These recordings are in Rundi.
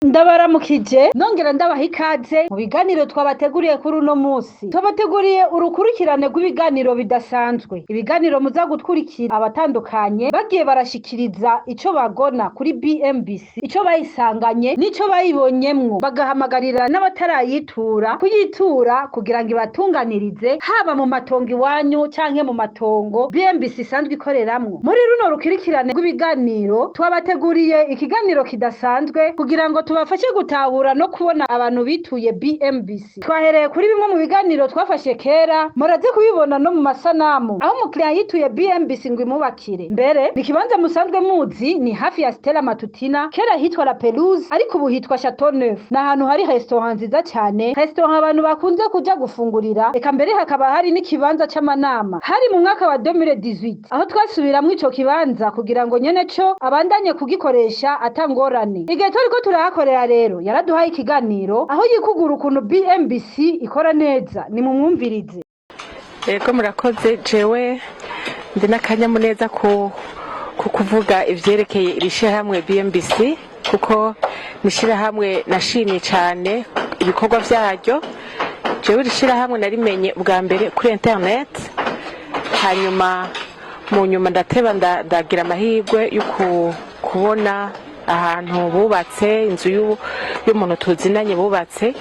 Ndabaramukije nongera ndabaha ikaze mu biganiro twabateguriye kuri uno musi. Twabateguriye urukurikirane rw'ibiganiro bidasanzwe. Ibiganiro muza gutwurikira abatandukanye bagiye barashikiriza ico bagona kuri BMBC, ico bayisanganye n'ico bayibonyemwo, bagahamagarira n'abatarayitura kuyitura kugira ngo ibatunganirize haba mu matongo iwanyu canke mu matongo BMBC isanzwe ikoreramwo. Muri runo rukurikirane rw'ibiganiro twabateguriye ikiganiro kidasanzwe kugira ngo tubafashe gutahura no kubona abantu bituye BMBC. Twahereye kuri bimwe mu biganiro twafashe kera, muraze kubibona no mu masanamu, aho umukiriya yituye BMBC ngo imubakire. Mbere ni ikibanza musanzwe muzi, ni hafi ya Stella Matutina, kera hitwa La Pelouse ariko ubu hitwa Chateau Neuf. Ni ahantu hari restaurant nziza cyane, restaurant abantu bakunze kuja gufungurira, eka mbere hakaba hari n'ikibanza c'amanama. Hari mu mwaka wa 2018 aho twasubiramwo ico kibanza kugira ngo nyene co abandanye kugikoresha atangorane. Igihe turiko turahakorera rero yaraduhaye ikiganiro aho yikugura ukuntu BMBC ikora neza, nimumwumvirize. Yego, murakoze. Jewe ndi n'akanyamuneza ku kuvuga ivyerekeye iri shirahamwe BMBC, kuko ni ishirahamwe nashimye cyane ibikorwa vyaryo. Jewe iri shirahamwe narimenye ubwa mbere kuri internet, hanyuma mu nyuma ndateba ndagira amahirwe yo kubona ahantu bubatse inzu y'umuntu tuzinanye bubatse.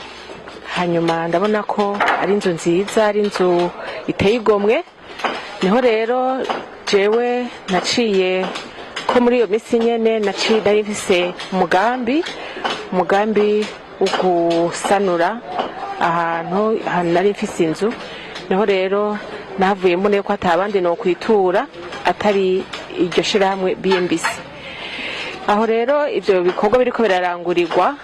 Hanyuma ndabona ko ari inzu nziza, ari inzu iteye igomwe. Niho rero jewe naciye ko muri iyo minsi nyene naciye nari mfise umugambi wo gusanura ahantu nari mfise inzu. Niho rero nahavuye mbona ko ata bandi nokwitura atari iryo shirahamwe BMBC. Aho rero ivyo bikorwa biriko birarangurirwa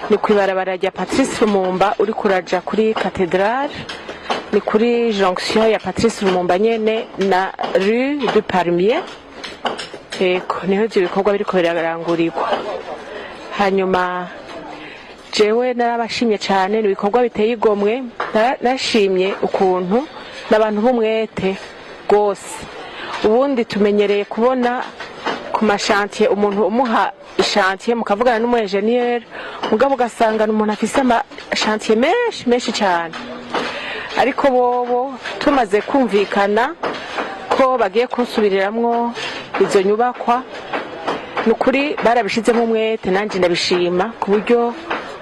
ni kw'ibarabara rya Patrice Lumumba, uri kuraja kuri cathédrale, ni kuri jonction ya Patrice Lumumba nyene na rue du Palmier. Ego, niho ivyo bikorwa biriko birarangurirwa. Hanyuma jewe narabashimye cane, ni ibikorwa biteye igomwe. Nashimye ukuntu n'abantu b'umwete rwose. Ubundi tumenyereye kubona ku ma chantiers umuntu umuha i chantier, mukavugana n'umu ingénieur, mugabo ugasanga ni umuntu afise ama chantiers menshi menshi cyane. Ariko bobo tumaze kumvikana ko bagiye kunsubiriramwo izo nyubakwa, ni ukuri barabishizemo umwete, nanjye ndabishima ku buryo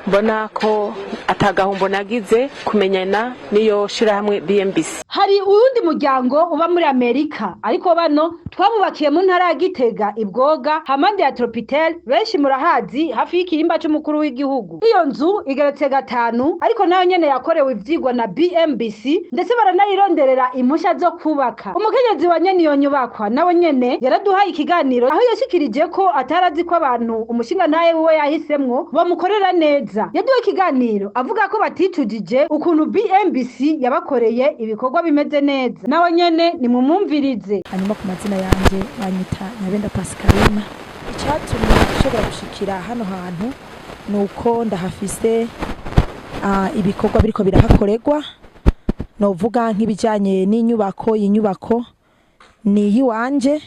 mbona ko atagahombo nagize kumenyana n'iyo shirahamwe BMBC. Hari uwundi muryango uba muri Amerika, ariko bano twabubakiye mu ntara ya Gitega, Ibwoga, hampande ya Tropitel, benshi murahazi, hafi y'ikirimba c'umukuru w'igihugu. Iyo nzu igeretse gatanu, ariko nayo nyene yakorewe ivyigwa na BMBC, ndetse baranayironderera impusha zo kubaka. Umukenyezi wa nyene iyo nyubakwa nawe nyene yaraduhaye ikiganiro aho yashikirije ko atarazi ko abantu umushingantahe wiwe yahisemwo bamukorera neza. Yaduhaye ikiganiro avuga ko baticujije ukuntu BMBC yabakoreye ibikorwa bimeze neza. Nawe nyene nimumwumvirize. Hanyuma ku mazina yanjye banyita Nyabenda Pascaline. Icyatumye nshobora gushikira hano hantu ni uko ndahafise ibikorwa biriko birahakorerwa, novuga nk'ibijyanye n'inyubako. Iyi nyubako ni iyiwanje.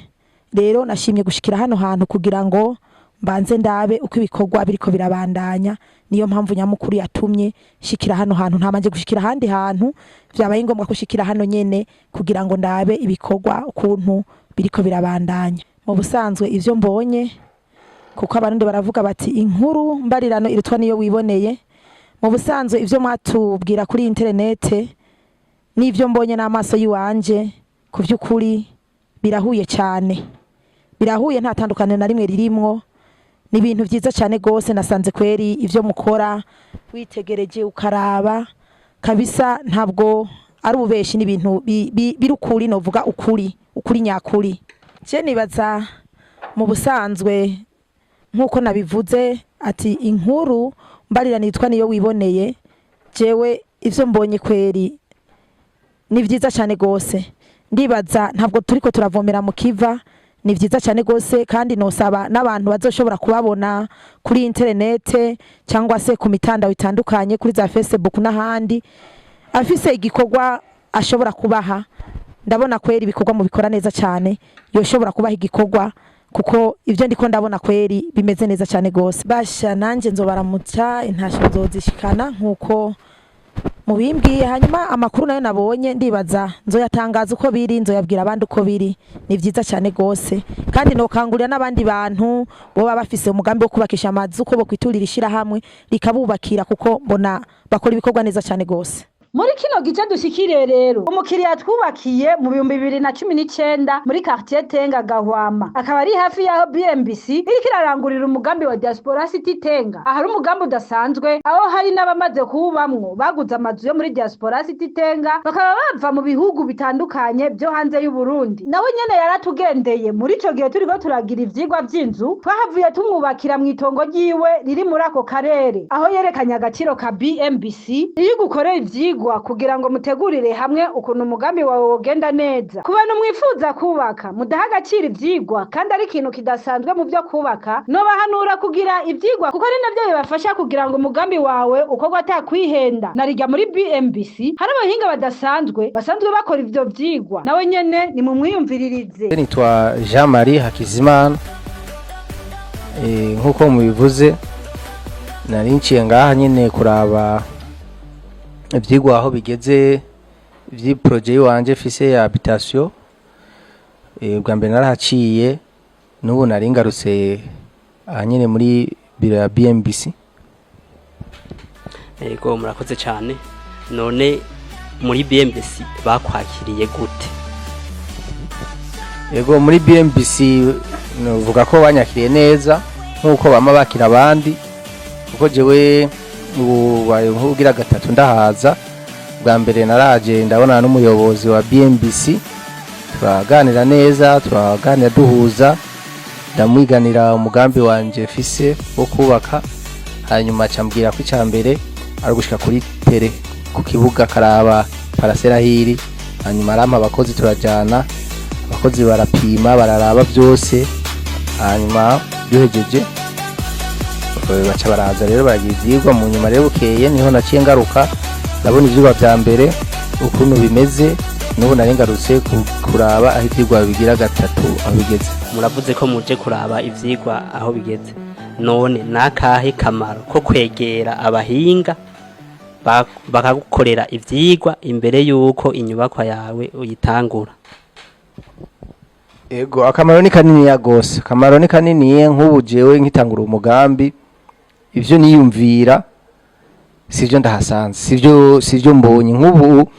Rero nashimye gushikira hano hantu kugira ngo mbanze ndabe uko ibikorwa biriko birabandanya. Niyo mpamvu nyamukuru yatumye shikira hano hantu. Ntabanje gushikira ahandi hantu, vyabaye ngombwa ko shikira hano nyene kugira ngo ndabe ibikorwa ukuntu biriko birabandanya. Mu busanzwe ivyo mbonye, kuko Abarundi baravuga bati: "Inkuru mbarirano irutwa niyo wiboneye." Mu busanzwe ivyo mwatubwira kuri interinete n'ivyo mbonye n'amaso yiwanje, ku vy'ukuri birahuye cyane, birahuye, nta tandukaniro na rimwe ririmwo. Ni ibintu vyiza cyane gose. Nasanze kweri ivyo mukora, witegereje ukaraba kabisa, ntabwo ari ububeshi, ni ibintu biri ukuri, novuga ukuri, ukuri nyakuri. Je nibaza mu busanzwe, nk'uko nabivuze ati: "Inkuru mbarira nitwa niyo wiboneye." Jewe ivyo mbonye kweri ni vyiza cyane gose. Ndibaza ntabwo turiko turavomera mu kiva. Ni vyiza cyane gose, kandi nosaba n'abantu bazoshobora kubabona kuri interinete cyangwa se ku mitandao itandukanye, kuri za Facebook n'ahandi, afise igikorwa ashobora kubaha, ndabona kweri ibikorwa mubikora neza cyane, yoshobora kubaha igikorwa. Kuko ibyo ndiko ndabona kweri bimeze neza cyane gose. Basha nanje nzobaramutsa, intasho nzozishikana nkuko mubimbwiye. Hanyuma amakuru nayo nabonye, ndibaza nzoyatangaza uko biri, nzoyabwira abandi uko biri. Ni vyiza cyane gose, kandi nokangurira n'abandi bantu boba bafise umugambi wo kubakisha amazu ko bokwiturira ishirahamwe rikabubakira, kuko mbona bakora ibikorwa neza cyane gose. Muri kino gice dushikiriye rero umukiriya twubakiye mu 2019 muri quartier Tenga Gahwama, akaba ari hafi y'aho BMBC iriko irarangurira umugambi wa Diaspora City Tenga. Ahari umugambi udasanzwe, aho hari n'abamaze kuwubamwo baguze amazu yo muri Diaspora City Tenga, bakaba bava mu bihugu bitandukanye byo hanze y'u Burundi. Nawe nyene yaratugendeye muri ico gihe turiko turagira ivyigwa vy'inzu. Twahavuye tumwubakira mw'itongo ryiwe riri muri ako karere, aho yerekanye agaciro ka BMBC iyo igukoreye ivyigwa kugira ngo mutegurire hamwe ukuntu umugambi wawe wogenda neza. Ku bantu mwifuza kubaka, mudaha agaciro ivyigwa kandi ari ikintu kidasanzwe mu vyo kubaka, nobahanura kugira ivyigwa, kuko ari navyo bibafasha kugira ngo umugambi wawe ukorwe atakwihenda. Narirya muri BMBC hari abahinga badasanzwe basanzwe bakora ivyo vyigwa, nawe nyene nimumwiyumviririze. Nitwa Jean Marie Hakizimana. Nk'uko mubivuze, nari nciye ngaha nyine kuraba ivyigwa aho bigeze vy'iprojet yiwanje fise ya habitation. Bwa mbere narahaciye, n'ubu nari ngarutse aha nyine muri biro ya BMBC. Yego, murakoze cyane. None muri BMBC bakwakiriye gute? Yego, muri BMBC novuga ko banyakiriye neza nk'uko bama bakira abandi, kuko jewe ubu baye nk'ugira gatatu ndahaza. Bwa mbere naraje ndabona n'umuyobozi wa BMBC, turaganira neza, turaganira duhuza, ndamwiganira umugambi wanje fise wo kubaka. Hanyuma acambwira ko icya mbere ari ugushika kuri terrain, ku kibuga, karaba parcelle ahiri. Hanyuma arampa abakozi, turajana, abakozi barapima, bararaba byose. Hanyuma duhejeje, baca baraza rero baragira ivyigwa. Mu nyuma rero bukeye niho naciye ngaruka, ndabona ivyigwa vya mbere ukuntu bimeze. N'ubu nari ngarutse kuraba aho ivyigwa bigira gatatu aho bigeze. Muravuze ko muje kuraba ivyigwa aho bigeze. None nakahe kamaro ko kwegera abahinga bakagukorera ivyigwa imbere y'uko inyubakwa yawe uyitangura? Ego, akamaro ni kaniniya gose, akamaro ni kaniniya. Nk'ubu jewe nkitangura umugambi, ivyo niyumvira sivyo ndahasanze, sivyo mbonye. Nk'ubu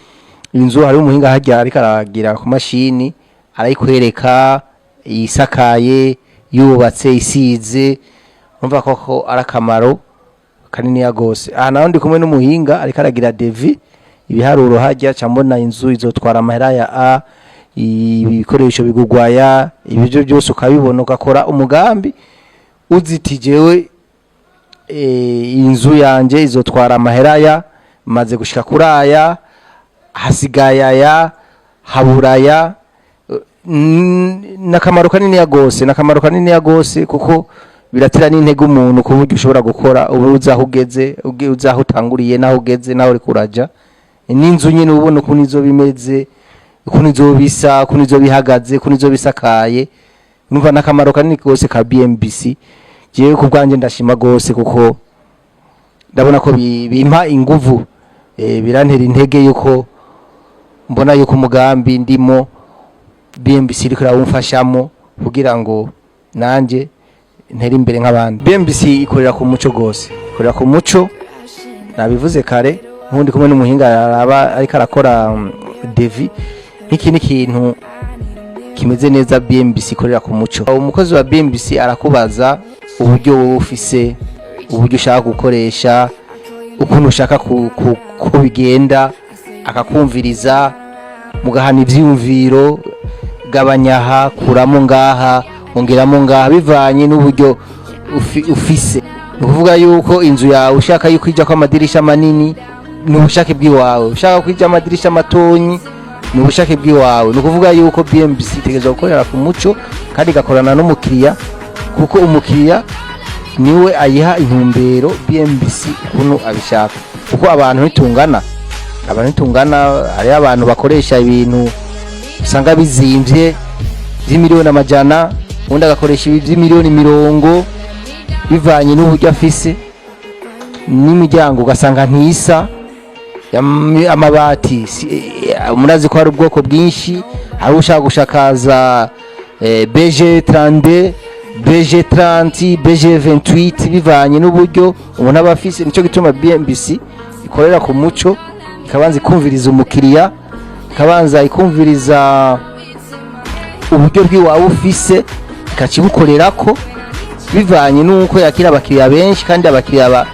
inzu, hari umuhinga harya ariko aragira ku mashini, arayikwereka isakaye, yubatse, isize. Urumva koko ari akamaro kaniniya gose. Aha naho ndi kumwe n'umuhinga ariko aragira devis, ibiharuro harya, ca mbona inzu izotwara amahera ya a ibikoresho bigugwaya, ibyo byose ukabibona, ugakora umugambi uziti jewe inzu yanje izotwara amahera ya, maze gushika kuri aya, hasigaye aya, haburaya. N'akamaro kaniniya gose, n'akamaro kaniniya gose, kuko biratera n'intege umuntu ku buryo ushobora gukora ubu uzi aho ugeze, uzi aho utanguriye n'aho ugeze n'aho uriko uraja. N'inzu nyine ubona ukuntu izoba imeze, ukuntu izoba isa, ukuntu izoba ihagaze, ukuntu izoba isakaye. Numva n'akamaro kanini gose ka BMBC. Jewe ku bwanjye ndashima gose, kuko ndabona ko bimpa inguvu, birantera intege yuko mbona yuko umugambi ndimo BMBC iriko irawumfashamo kugira ngo nanje ntere imbere nk'abandi. BMBC ikorera ku muco gose, ikorera ku muco, nabivuze kare. Nk'undi kumwe n'umuhinga araba ariko arakora devis, nk'iki ni ikintu kimeze neza. BMBC ikorera ku muco. Umukozi wa BMBC arakubaza uburyo wowe ufise, uburyo ushaka gukoresha, ukuntu ushaka ko bigenda, akakumviriza, mugahana ivyiyumviro: gabanya aha, kuramo ngaha, ongeramo ngaha, bivanye n'uburyo ufise. Ni ukuvuga yuko inzu yawe ushaka yuko ijako amadirisha manini, ni ubushake bw'iwawe; ushaka ko ija amadirisha matonyi, ni ubushake bw'iwawe. Ni ukuvuga yuko BMBC itegerezwa gukorera ku muco kandi igakorana n'umukiriya, kuko umukiriya niwe ayiha intumbero BMBC ukuntu abishaka, kuko abantu ntitungana, abantu ntitungana. Hariho abantu bakoresha ibintu usanga bizimvye vy'imiliyoni amajana. Undi agakoresha ibi by'imiliyoni 20, bivanye n'uburyo afise. N'imiryango ugasanga ntisa. Amabati murazi ko hari ubwoko bwinshi. Hari ushaka gushakaza BG 32, BG 30, BG 28, bivanye n'uburyo umuntu aba afise. Nicyo gituma BMBC ikorera ku muco, ikabanza ikumviriza umukiriya, ikabanza ikumviriza uburyo bw'iwawe ufise, ikakibukorerako bivanye n'uko yakira abakiriya benshi, kandi abakiriya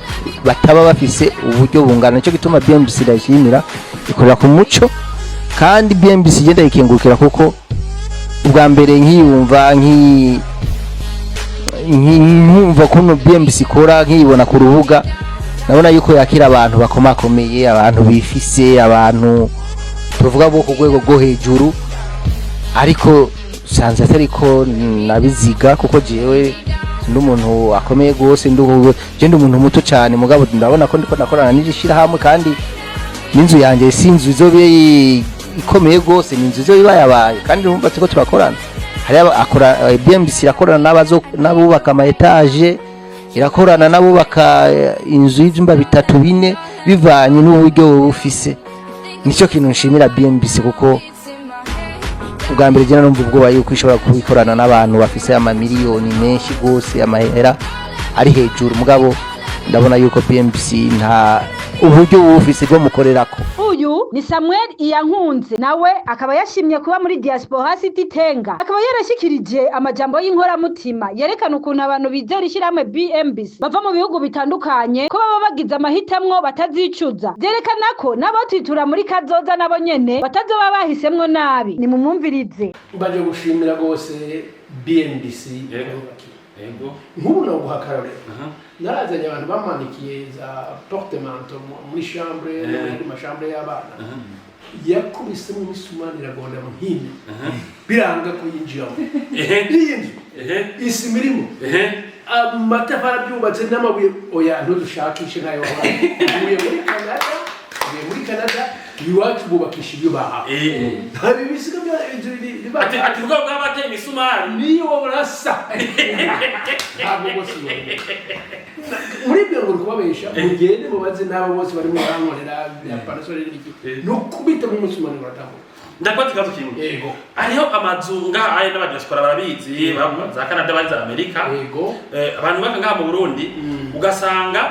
bataba bafise uburyo bungana. Nicyo gituma BMBC ndayishimira, ikorera ku muco. Kandi BMBC igenda yikengurukira, kuko ubwa mbere nkiyumva nkumva kuno BMBC ikora, nkiyibona ku rubuga, nabona yuko yakira abantu bakomakomeye, abantu bifise, abantu tuvuga bo ku rwego rwo hejuru. Ariko sanze atari ko nabiziga, kuko jewe ndi umuntu akomeye gose, je ndi umuntu muto cyane. Mugabo ndabona ko ndiko nakorana n'iri shirahamwe, kandi n'inzu yanjye si inzu izobe ikomeye gose, ni inzu izobe ibayabaye. Kandi urumva turiko turakorana, hari akora BMBC irakorana n'abubaka ama étages, irakorana n'abubaka inzu y'ivyumba bitatu, bine, bivanye n'uburyo wowe ufise. Nicyo kintu nshimira BMBC, kuko ubwa mbere jya numva ubwoba yuko ishobora kubikorana n'abantu bafise amamiliyoni menshi gose, amahera ari hejuru. Mugabo ndabona yuko BMBC nta uburyo bufise bwo mukorerako. Uyu ni Samuel Iyankunze, nawe akaba yashimye kuba muri Diaspora City Tenga, akaba yarashikirije amajambo y'inkoramutima yerekana ukuntu abantu bizera ishyirahamwe BMBC bava mu bihugu bitandukanye, ko baba bagize amahitamwo batazicuza. Vyerekana ko n'abotwitura muri kazoza nabo nyene batazoba bahisemwo nabi. Nimumwumvirize. Baje gushimira rwose BMBC. Yego. Nk'ubu naguha akarorero: narazanye abantu bamanikiye za portemanteaux muri chambre no mu yandi ma chambres y'abana, yakubisemo imisumari iragonda mu hino, biranga kuyinjiramo. Iyi nzu, isima irimo, amatafari abyubatse n'amabuye, oya, ntudushakishe ntayo wahora. Uvuye muri Canada, uvuye muri Canada, iwacu bubakisha ibyo bahawe, nta bibisiga bya inzu Ati ati ubwo bw'abateye imisumari. Niyo urasa ntabwo bose muri ibyo ngo kubabesha. Mugende mubaze n'abo bose barimo barankorera bya panasole n'ibiki, ni ukubita mu musumari uratambuka. Ndakubaza ikibazo kimwe. Yego. Hariho amazu ngaha aya n'abadiaspora barabizi, za Canada, bari za Amerika. Abantu baka ngaha mu Burundi, ugasanga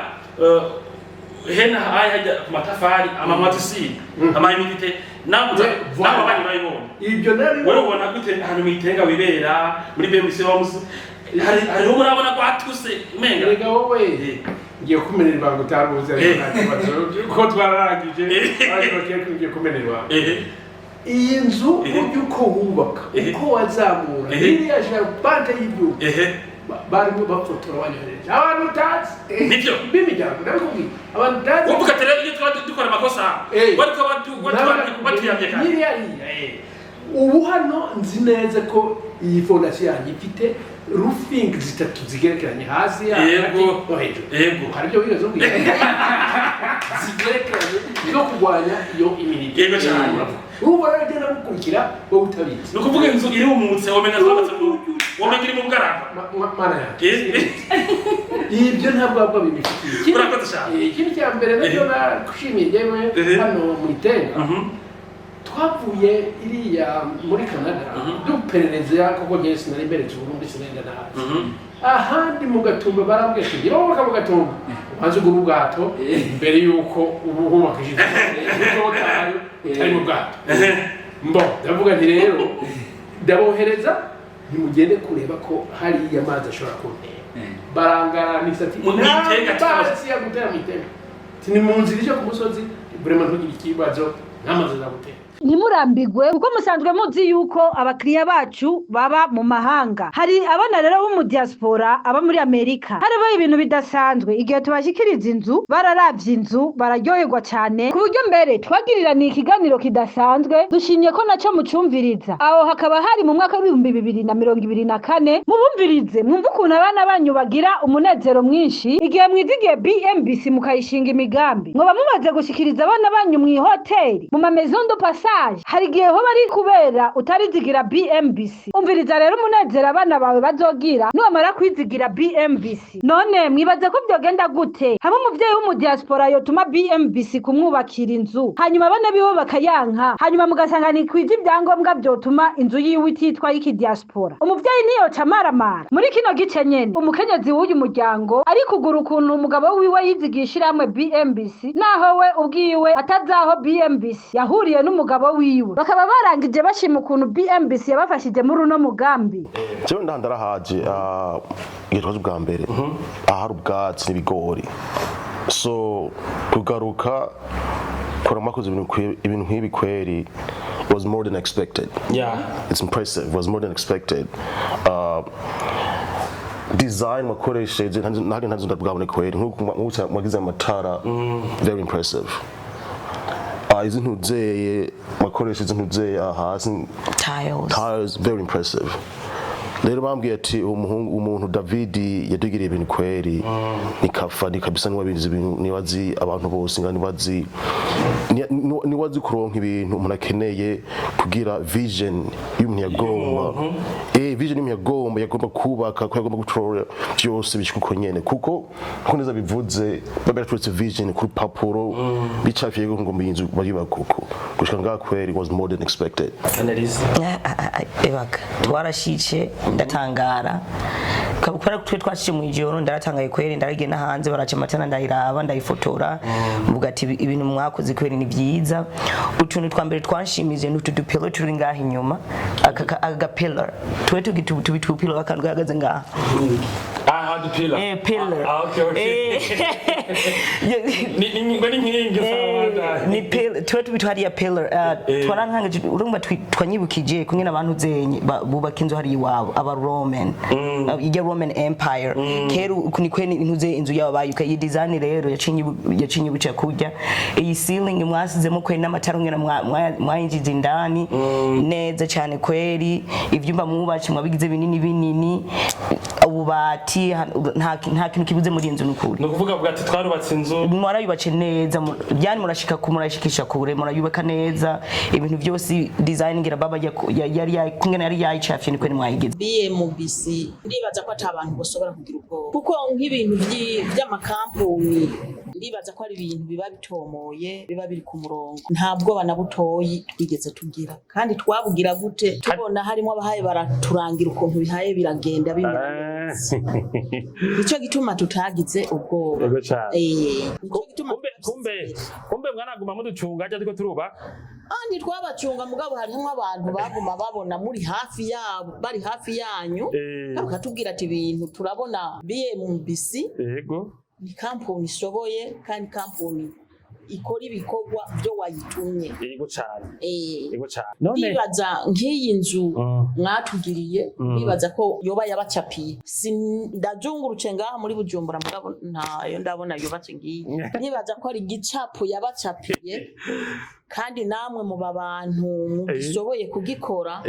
hena haya hajya ku matafari amamwatisi, ama humidité namuza. Voilà. Nawe abanyi babibonye. Ibyo nari Wewe ubona gute ahantu mwitenga wibera muri BMC Homes? Hari hariho murabona ko hatuse umenga. Erega wowe, ngiye kumenera ibanga utaruzi, ariko nta kibazo ko twararangije, ariko ngiye kumenera ibanga. Iyi nzu, burya uko wubaka, uko wazamura iriya charpente y'ibyuma, barimo bafotora, banyohereje abantu utazi b'imiryango, ndabikubwiye, abantu utazi. Wowe ati rero iyo twaba dukora amakosa, wariko watuyamye kare. Nyiriya ubu hano nzi neza ko iyi fondation yanjye ifite roofing zitatu zigerekeranye, hasi, hagati no hejuru. Hari ibyo wigeze umbwira, zigerekeranye zo kurwanya iyo imiriro. Yego cyane. Urumva rero ugenda gukurikira wowe utabizi. Ni ukuvuga inzu irumutse, womenga twubatse mu, womenga iri mu bugaragwa. Mana yanjye, ibyo ntabwo wabwo bibifitiye. Urakoze cyane. Ikindi cya mbere nacyo nagushimiye njyewe, hano mu Itenga, twavuye iriya muri Canada duperereza, kuko njyewe sinari mberetse Uburundi, sinenda nabi ahandi mu Gatumba. Barambwiye ati niba wubaka mu Gatumba, ubanze ugura ubwato mbere y'uko ubu wubakishije uzotayo utari mu bwato. Mbo ndavuga nti rero ndabohereza, ntimugende kureba ko hariya amazi ashobora kuntera. Barangaranisa ati Mu Itenga nta mazi yagutera mu Itenga. Ati ni mu nzira ije ku musozi, vraiment ntugire ikibazo, nta mazi azagutera. Ntimurambigwe, kuko musanzwe muzi yuko abakiriya bacu baba mu mahanga. Hari abana rero bo mu diaspora aba muri Amerika, harabaye ibintu bidasanzwe igihe tubashikiriza inzu. Bararavye inzu, bararyoherwa cyane, ku buryo mbere twagiriraniye ikiganiro kidasanzwe. Dushimye ko naco mucumviriza. Aho hakaba hari mu mwaka w'2024. Mubumvirize, mwumve ukuntu abana banyu bagira umunezero mwinshi igihe mwizigiye BMBC mukayishinga imigambi. Mwoba mumaze gushikiriza abana banyu mw'ihoteli, mu ma maison de passage. message. Hari igihe hoba ari kubera utarizigira BMBC. Umviriza rero umunezero abana bawe bazogira niwamara kwizigira BMBC. None mwibaze ko vyogenda gute hamwe umuvyeyi w'umudiaspora yotuma BMBC kumwubakira inzu, hanyuma abana biwe bakayanka, hanyuma mugasanga ntikwije ibyangombwa vyotuma inzu yiwe ititwa y'ikidiaspora? Umuvyeyi ntiyoca amaramara. Muri kino gice nyene, umukenyezi w'uyu muryango ari kugura ukuntu umugabo wiwe yizigiye ishirahamwe BMBC, naho we ubwiwe atazaho BMBC yahuriye n'umugabo wiwe. Bakaba barangije bashima ukuntu BMBC yabafashije muri uno mugambi. Jewe ndarahaje igihe twaje ubwa mbere, ahari ubwatsi n'ibigori, so kugaruka kora mwakoze ibintu nk'ibi kweri was more than expected. It's impressive, was more than expected. Design wakoresheje ntabwo ntazo ndabwabone kweri, nk'uko mwagize amatara, very impressive. Izi ntuzeye mwakoresheje, izi ntuzeye hasi, tiles. Tiles, very impressive. Rero bambwiye ati umuhungu, umuntu David yadugiriye ibintu kweri, ni kafa ni kabisa, niwabizi ibintu, niwazi abantu bose nga niwazi niwazi kuronka ibintu umuntu akeneye kugira vision y'umuntu yagomba, vision y'umuntu yagomba kubaka, ko yagomba gutora byose bishika uko nyene, kuko nko neza bivuze baberatweretse vision ku rupapuro bicafiye ngo ngo inzu bayubaka uko gushika ngaha kweri was more than expected. Analyse. Ebaga twarashice, ndatangara kubera twe twashyize mu ijoro. Ndaratangaye kweri, ndaragenda hanze baraca amatara, ndayiraba, ndayifotora, mvuga ati ibintu mwakoze kweri ni byiza. Utuntu twa mbere twanshimije ni utu dupillar turi ngaha inyuma, aka gapillar twe tubi tupillar, akantu gahagaze ngaha. Ah, dupillar. Pillar. Ah, okay. Ni ngo ni nkingi. Sawa. Ni pillar tuwe tubi hariya pillar. Twarankangaje, urumva twanyibukije kumwe n'abantu zenye bubaka inzu hariya iwabo, aba Roman, ijya Roman Empire kera, uku ni kwe intuze inzu yabo bayuka. Iyi design rero yacinye kurya iyi ceiling mwasizemo kweri, n'amatara ngena mwayinjiza indani neza cyane kweri. Ivyumba mwubatse mwabigize binini binini, ububati, nta kintu kibuze muri iyi nzu nukuri. Ni ukuvuga bwa ati twarubatse inzu. Mwarayubatse neza, yani murashika ku murashikisha kure, murayubaka neza ibintu byose. Design ngira baba yari kungena yari yayicafye, niko mwayigize. BMBC ndibaza ko ata abantu bashobora kugira ubwoba, kuko nk'ibintu vy'amakampuni ndibaza ko ari ibintu biba bitomoye, biba biri ku murongo. Nta bwoba na butoyi twigeze tugira, kandi twabugira gute tubona harimo abahaye baraturangira ukuntu bihaye biragenda bimera neza? Nico gituma tutagize ubwoba. Yego cane. Nico gituma. Kumbe mwanaguma muducunga ajya ariko turubaka. Andi twabacunga, mugabo harimwo abantu baguma babona muri hafi yabo, bari hafi yanyu, bakatubwira ati ibintu turabona BMBC ni kampuni ishoboye kandi kampuni ikora ibikorwa byo wayitumye. Yego cane. Yego cane. None Ndibaza nk'iyi nzu mwatugiriye, ndibaza ko yoba yabacapiye. Si ndazungurutse ngaha muri Bujumbura, mugabo ntayo ndabona yubatse ngiyi. Ndibaza ko ari igicapo yabacapiye, kandi namwe muba bantu mugishoboye kugikora,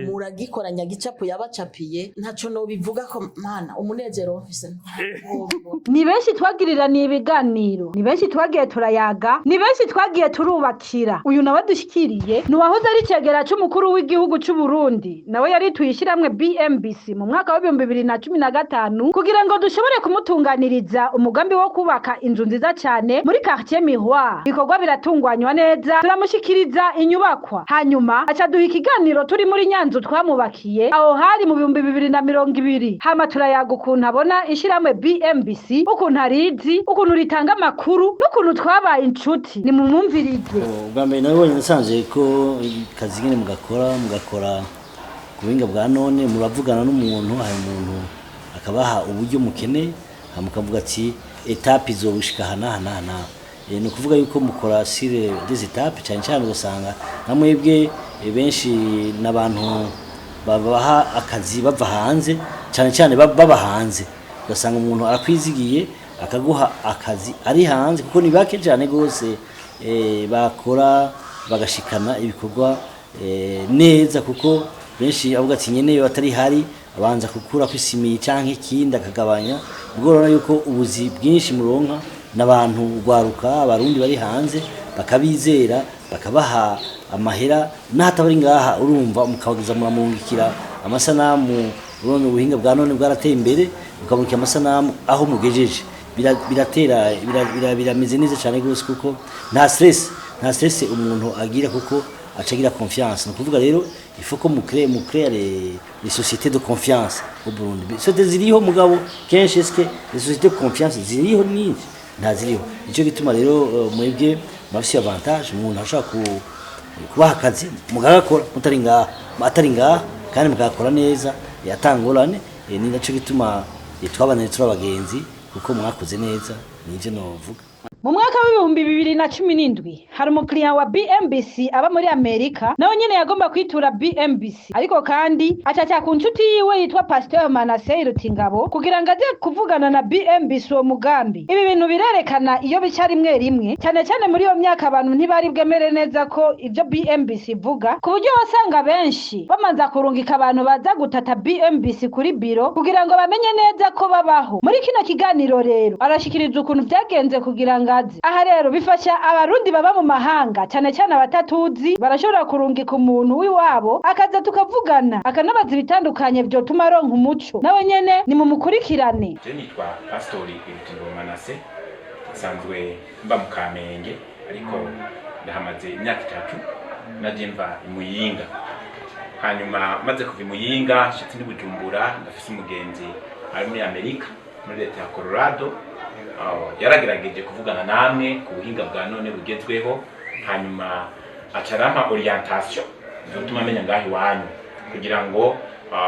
muragikora nyagicapo yabacapiye. Ntaco nobivuga ko mana umunezero mfise. Ni benshi twagiriraniye ibiganiro, ni benshi twagiye turayaga, ni benshi twagiye turubakira. Uyu nawe dushikiriye ni uwahoze ari icegera c'umukuru w'igihugu c'u Burundi, nawe yari tuyishiramwe BMBC mu mwaka wa 2015 kugira ngo dushobore kumutunganiriza umugambi wo kubaka inzu nziza cane muri quartier Miroir. Ibikorwa biratunganywa neza, turamushikiriza inyubakwa, hanyuma aca duha ikiganiro turi muri nyanzu twamubakiye aho hari mu 2020. Hama turayaga ukuntu abona ishiramwe BMBC, ukuntu arizi, ukuntu ritanga amakuru n'ukuntu twabaye inshuti. Ni mumwumvirize. Ubwa mbere nabonye nasanze ko akazi nyine mugakora ku buhinga bwa none, muravugana n'umuntu, hari umuntu akabaha uburyo mukeneye, hama mukavuga ati étape izobushika aha n'aha n'aha n'aha. Ni ukuvuga yuko mukora sur des étapes cyane cyane, ugasanga nka mwebwe benshi n'abantu babaha akazi bava hanze, cyane cyane baba hanze, ugasanga umuntu arakwizigiye akaguha akazi ari hanze, kuko ni bake cyane rwose bakora bagashikana ibikorwa neza, kuko benshi avuga ati nyene yo atari hari abanza kukura kwisimiye canke ikindi akagabanya. Ubwo urabona yuko ubuzi bwinshi muronka n'abantu rwaruka, abarundi bari hanze, bakabizera bakabaha. Amahera n'ahataba ari ngaha, urumva mukabageza, muramungikira amasanamu. Urabona ubuhinga bwa none bwarateye imbere, mukamurikira amasanamu aho mugejeje. Biratera birameze neza cyane rwose, kuko nta stress umuntu agira, kuko aca agira confiance. Ni ukuvuga rero il faut ko mu créer les sociétés de confiance au Burundi. Sociétés ziriho, mugabo kenshi est-ce que les sociétés de confiance ziriho nyinshi? Ntaziriho. Nicyo gituma rero mwebwe murafise avantage, umuntu ashobora kubaha akazi mugagakora mutari ngaha, atari ngaha, kandi mugakora neza yatangorane. Ni naco gituma twabananye turi abagenzi, kuko mwakoze neza. Nivyo novuga. Mu mwaka w'2017 hari umukiriya wa BMBC aba muri Amerika, nawe nyene yagomba kwitura BMBC, ariko kandi acaca ku nshuti yiwe yitwa Pasteur Manase Rutingabo kugira ngo aze kuvugana na BMBC uwo mugambi. Ibi bintu birerekana iyo bica rimwe rimwe, cyane cyane muri iyo myaka abantu ntibari bwemere neza ko ibyo BMBC ivuga, ku buryo wasanga benshi bamanza kurungika abantu baza gutata BMBC kuri biro kugira ngo bamenye neza ko babaho. Muri kino kiganiro rero arashikiriza ukuntu byagenze kugira ngo aze aha. Rero bifasha Abarundi baba mu mahanga, cyane cyane abatatuzi, barashobora kurungika umuntu w'iwabo akaza tukavugana, akanabaza ibitandukanye vyotuma aronka umuco. Nawe nyene ni mumukurikirane. Je nitwa Pastori Irutingo Manase, nsanzwe mba mu Kamenge, ariko ndahamaze imyaka 3. Naje mva i Muyinga, hanyuma maze kuva i Muyinga nshitse ndi Bujumbura. Ndafise umugenzi ari muri Amerika, muri leta ya Colorado. Yaragerageje kuvugana namwe ku buhinga bwa none bugezweho, hanyuma aca arampa orientation zotuma amenya ngaho iwanyu, kugira ngo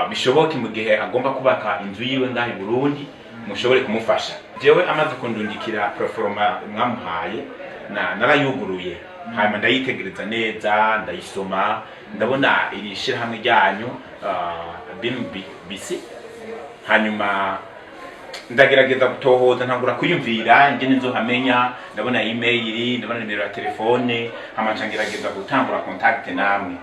bishoboke mu gihe agomba kubaka inzu yiwe ngaho i Burundi mushobore kumufasha. Jewe amaze kundungikira proforma mwamuhaye, na narayuguruye, hanyuma ndayitegereza neza, ndayisoma, ndabona iri shirahamwe ryanyu BMBC. Hanyuma ndagerageza gutohoza, ntangura kwiyumvira ingene nzohamenya. Ndabona email, ndabona nimero ya telefone, hama nca ngerageza gutangura contact namwe.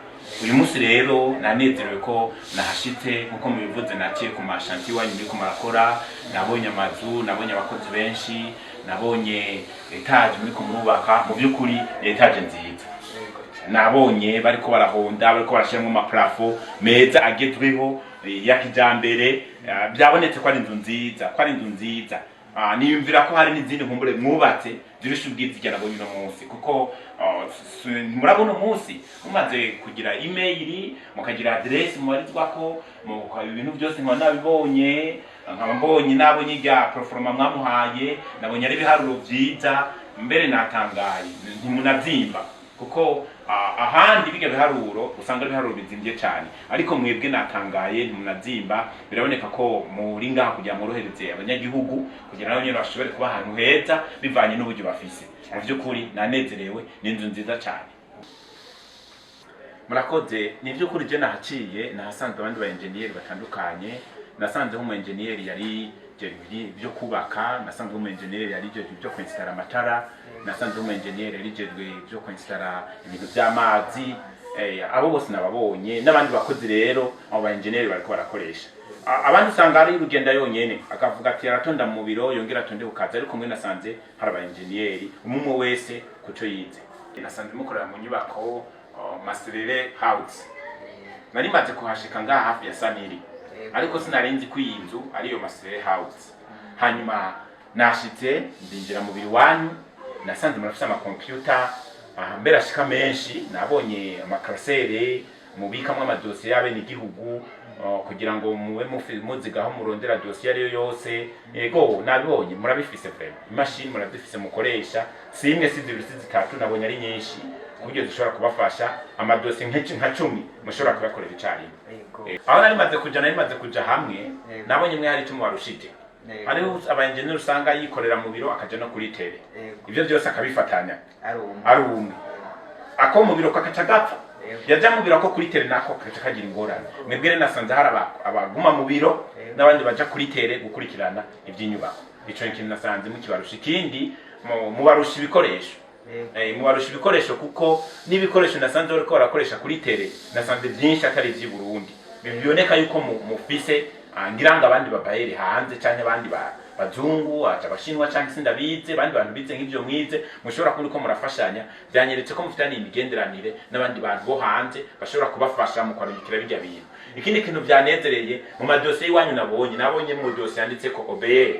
Uyu munsi rero nanezerewe ko nahashitse. Nkuko mubivuze, naciye ku ma chantier iwanyu muriko murakora, nabonye amazu, nabonye abakozi benshi, nabonye étage muriko murubaka. Mu by'ukuri ni étage nziza. Nabonye bariko barahonda, bariko barashiramwo ama plafond meza agezweho ya kijambere. Byabonetse ko ari inzu nziza, ko ari inzu nziza. Niyumvira ko hari n'izindi nkumbure mwubatse zirusha ubwiza irya nabonye uno munsi, kuko murabona umunsi mumaze kugira email, mukagira adresse mubarizwako, ibintu byose nkaba nabibonye, nkaba mbonye, nabonye irya proforma mwamuhaye, nabonye ari ibiharuro vyiza. Mbere natangaye, ntimunavyimba, kuko ahandi biga biharuro usanga ari ibiharuro bizimvye cyane, ariko mwebwe natangaye, ntimunazimba. Biraboneka ko muri ngaha kugira mworohereze abanyagihugu, kugira nabo nyene bashobore kuba ahantu heza bivanye n'uburyo bafise. Mu vy'ukuri nanezerewe, ni inzu nziza cyane, murakoze. Ni by'ukuri je nahaciye, nahasanze abandi ba engineer batandukanye. Nasanzeho umu engineer yari jejwe byo kubaka, nasanzeho umu engineer yari jejwe byo kwinstara amatara, nasanzeho umu engineer yari jejwe byo kwinstara ibintu by'amazi. Abo bose nababonye n'abandi bakozi. Rero abo ba engineer bariko barakoresha. Abandi usanga ari urugenda yonyene, akavuga ati aratonda mu biro, yongera atonde ku kazi, ariko mwe nasanze hari aba engineer, umwe umwe wese kuco yize. Nasanze mukorera mu nyubako Maserere House. Nari maze kuhashika ngaha hafi ya Saniri, ariko sinari nzi ko iyi nzu ariyo Maserere House. Hanyuma nashitse ndinjira mu biro iwanyu, nasanze murafise amakompiyuta aha mbere ashika menshi, nabonye ama classeurs mubikamwo amadosiye y'abenegihugu kugira ngo mube muzigaho murondera dosiye ariyo yose. Yego, nabibonye murabifise vraiment, imashini murazifise mukoresha, si imwe, si zibiri, si zitatu, nabonye ari nyinshi, ku buryo zishobora kubafasha amadosiye nka 10 mushobora kuyakorera icarimwe. Aho nari maze kuja hamwe, nabonye mwe hari icyo mubarushije. Hariho aba engineer usanga yikorera mu biro, akaja no kuri terrain, ivyo byose akabifatanya ari umwe. Ako mu biro kakaca gapfa, yaja mu biro, ako kuri terrain nako kakaca kagira ingorane. Mwebwe rero nasanze hari abaguma mu biro n'abandi baja kuri terrain gukurikirana ivy'inyubako. Ico kintu nasanze mukibarusha. Ikindi, mubarusha ibikoresho. Mubarusha ibikoresho, kuko n'ibikoresho nasanze bariko barakoresha kuri terrain, nasanze byinshi atari ivy'i Burundi. Biboneka yuko mufise ngira ngo abandi babayeri hanze canke abandi ba Bazungu, haje Abashinwa, canke sindabize abandi bantu bize nk'ivyo mwize, mushobora kuba uriko murafashanya. Vyanyeretse ko mufitaniye imigenderanire n'abandi bantu bo hanze bashobora kubafasha mu kwarungikira birya bintu. Ikindi kintu vyanezereye, mu madosiye y'iwanyu nabonye mu dosiye yanditse ko OBR.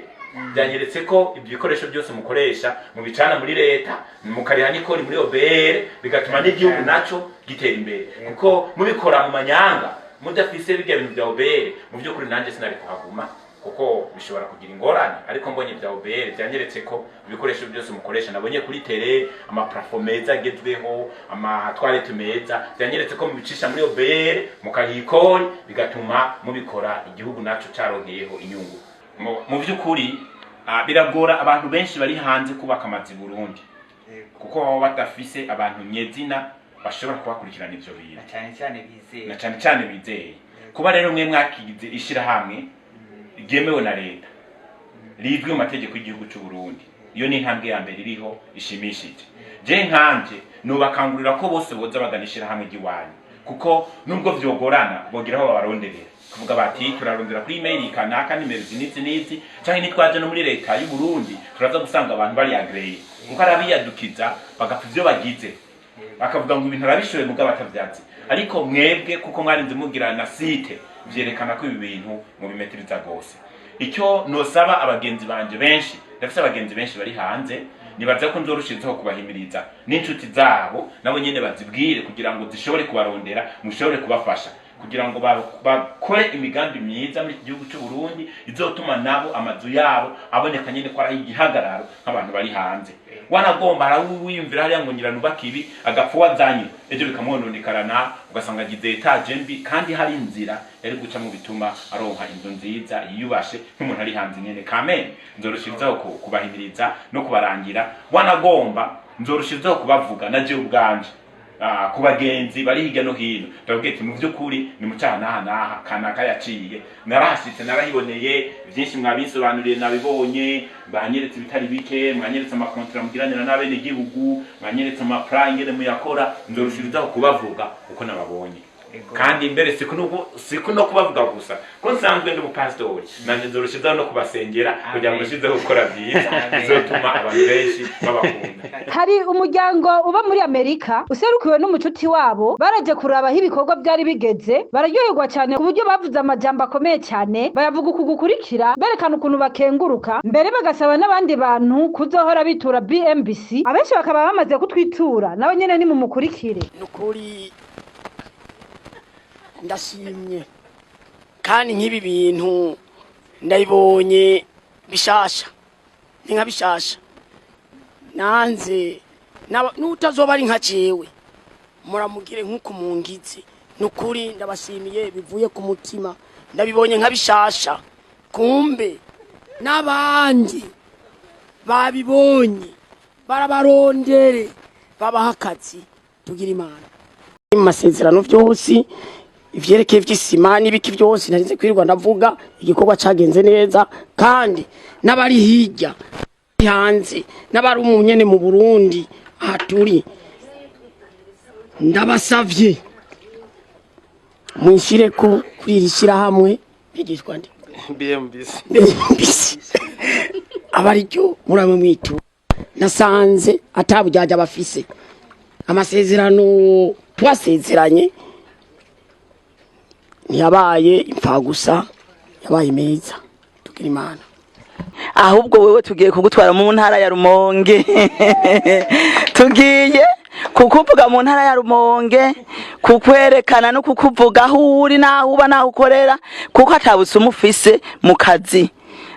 Byanyeretse ko ibyo bikoresho byose mukoresha mubicana muri leta, mukariha n'ikori muri OBR, bigatuma n'igihugu naco gitera imbere, kuko mubikora mu manyanga mudafise birya bintu bya OBR, mu by'ukuri nanjye sinari kuhaguma kuko bishobora kugira ingorane. Ariko mbonye bya OBR, byanyeretse ko ibikoresho byose mukoresha, nabonye kuri télé ama plafond meza agezweho, ama toilette meza, byanyeretse ko mubicisha muri OBR, mukariha ikori, bigatuma mubikora igihugu naco caronkeyeho inyungu. Mu by'ukuri biragora abantu benshi bari hanze kubaka amazu i Burundi, kuko baba badafise abantu nyezina bashobora kubakurikirana ivyo bintu, cyane cyane bizeye. Na cyane cyane bizeye. Kuba rero mwe mwakigize ishirahamwe ryemewe na leta, rizwi mu mategeko y'igihugu cy'u Burundi, iyo ni intambwe ya mbere iriho ishimishije. Je nkanje nubakangurira ko bose boza bagana ishirahamwe ry'iwanyu, kuko nubwo vyogorana bogira aho babaronderera, kuvuga bati turarondera kuri email kanaka, nimero izi n'izi n'izi, canke nitwaje no muri leta y'u Burundi turaza gusanga abantu bari agréés, kuko arabiyadukiza bagapfa ivyo bagize, bakavuga ngo ibintu arabishoboye mugabo atavyazi. Ariko mwebwe kuko mwarinze mugira na site, vyerekana ko ibi bintu mubimetiriza gose. Icyo nosaba abagenzi banje benshi, ndafise abagenzi benshi bari hanze, nibaza ko nzorushizeho kubahimiriza n'inshuti zabo nabo nyene bazibwire, kugira ngo zishobore kubarondera, mushobore kubafasha kugira ngo bakore imigambi myiza muri iki gihugu cy'u Burundi izotuma nabo amazu yabo aboneka nyene ko ari igihagararo nk'abantu bari hanze. Wanagomba harawiyumvira hariya ngo ngira nubake ibi, agapfa wazanye ejo bikamwononekarana, ugasanga agize étage mbi kandi hari inzira yari gucamo bituma aronka inzu nziza yiyubashe nk'umuntu ari hanze nyene. Kamene nzorushirizaho kubahimiriza no kubarangira, wanagomba nzorushirizaho kubavuga na jewe ubwanje ku bagenzi bari hirya no hino, ndababwira ati mu by'ukuri ni mu cyaha n'aha n'aha kanaka yaciye, narahashitse, narahiboneye byinshi, mwabinsobanuriye, nabibonye, banyeretse ibitari bike, mwanyeretse ama contrats mugiranira n'abenegihugu, mwanyeretse ama plans ingene muyakora. Nzorushirizaho kubavuga uko nababonye. Kandi mbere siku no kubavuga gusa, ko nsanzwe ndi umupasitori, nanje nzorushirizaho no kubasengera kugira ngo ndushizeho gukora byiza bizotuma abantu benshi babakunda. Hari umuryango uba muri Amerika userukiwe n'umucuti wabo, baraje kuraba aho ibikorwa byari bigeze, bararyoherwa cyane ku buryo bavuze amajambo akomeye cyane, bayavuga uku gukurikira, berekana ukuntu bakenguruka, mbere bagasaba n'abandi bantu kuzohora bitura BMBC. Abenshi bakaba bamaze kutwitura nabo nyene. Ni mumukurikire. Nukuri ndashimye, kandi nk'ibi bintu ndabibonye bishasha, ni nka bishasha. Nanze n'utazoba ari nka jewe, muramugire nk'uko mungize. Nukuri ndabashimiye bivuye ku mutima, ndabibonye nka bishasha. Kumbe n'abandi babibonye barabarondere babaha akazi, tugira Imana. Mu masezerano byose ivyerekeye vy'isima n'ibiki byose narinze kwirirwa ndavuga, igikorwa cagenze neza. Kandi n'abari hirya hanze n'abari umunyene mu Burundi aha turi, ndabasavye mwishireko kuri iri shirahamwe bigishwa ndi BMBC. BMBC, aba ariryo muramwe mwitura. Nasanze atabujyaja bafise, amasezerano twasezeranye ntiyabaye imfagusa, yabaye meza, tugira Imana. Ahubwo wewe tugiye kugutwara mu ntara ya Rumonge, tugiye kukuvuga mu ntara ya Rumonge, kukwerekana no kukuvuga aho uri n'aho uba n'aho ukorera, kuko atabusuma ufise mu kazi.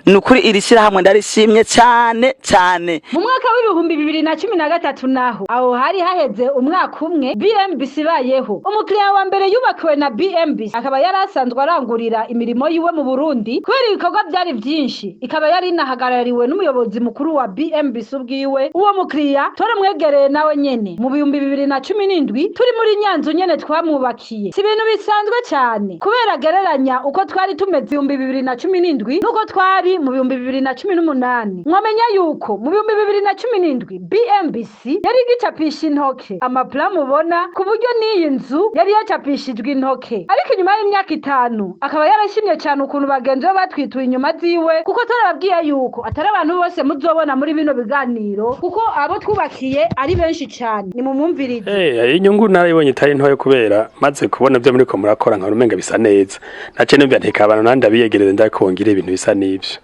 Ni ukuri iri shyirahamwe ndarishimye cyane cyane. Mu mwaka w'2013 naho, aho hari haheze umwaka umwe BMBC ibayeho, umukiriya wa mbere yubakiwe na BMBC akaba yari asanzwe arangurira imirimo yiwe mu Burundi. Kubera ibikorwa byari byinshi, ikaba yari inahagarariwe n'umuyobozi mukuru wa BMBC ubwiwe. Uwo mukiriya twaramwegereye nawe nyene mu 2017, turi muri Nyanzu nyene twamwubakiye. Si ibintu bisanzwe cyane kubera agereranya uko twari tumeze 2017 n'uko twari Hari mu 2018. Mwamenya yuko mu 2017 BMBC yari igicapisha intoke amaplan mubona, ku buryo n'iyi nzu yari yacapishijwe intoke. Ariko inyuma y'imyaka 5 akaba yarashimye cyane ukuntu bagenzi be batwituye inyuma ziwe, kuko turababwiye yuko atari abantu bose muzobona muri bino biganiro, kuko abo twubakiye ari benshi cyane. Ni mumwumvirize. Inyungu narayibonye itari ntoya, kubera maze kubona ibyo muriko murakora nka umenga bisa neza. Nace numva ntekabana nandi abiyegereza ndakongera ibintu bisa n'ivyo.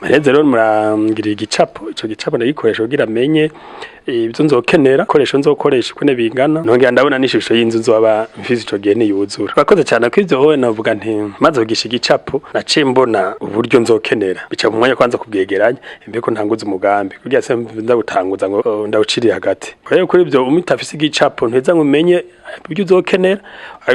Maheze rero murangira igicapo, ico gicapo ndagikoresha kugira menye ibyo nzokenera, koresho nzokoresha uko bingana. Nongera ndabona n'ishusho y'inzu nzoba mfise ico gihe niyuzura. Urakoze cyane ko ivyo wowe navuga nti maze kugisha igicapo naciye mbona uburyo nzokenera, bica mu mwanya kwanza kubwegeranya imbere ko ntanguza umugambi, kugira se ndagutanguza ngo ndawuciriye hagati. Rero kuri ivyo umutafise igicapo nteza ngo umenye uburyo uzokenera,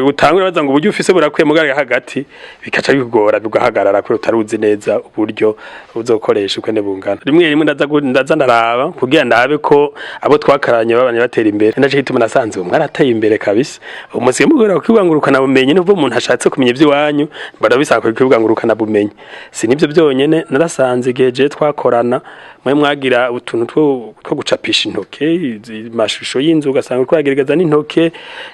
utangura baza ngo uburyo ufise burakwiye mugari hagati bikaca bigora bigahagarara kuri utaruzi neza uburyo uzokoresha uko bungana. Rimwe rimwe ndaza ndaraba kugira ndabe ko abo twakaranye babanye batera imbere. Ndaje hituma nasanze umwe arateye imbere kabisa. Umusiye mugora kwibangurukana bumenyi, nubwo umuntu ashatse kumenya iby'iwanyu barabisaka kwibangurukana bumenyi. Si nivyo byonyene, narasanze igihe je twakorana mwe mwagira utuntu two gucapisha intoke amashusho y'inzu, ugasanga uko yagerageza n'intoke,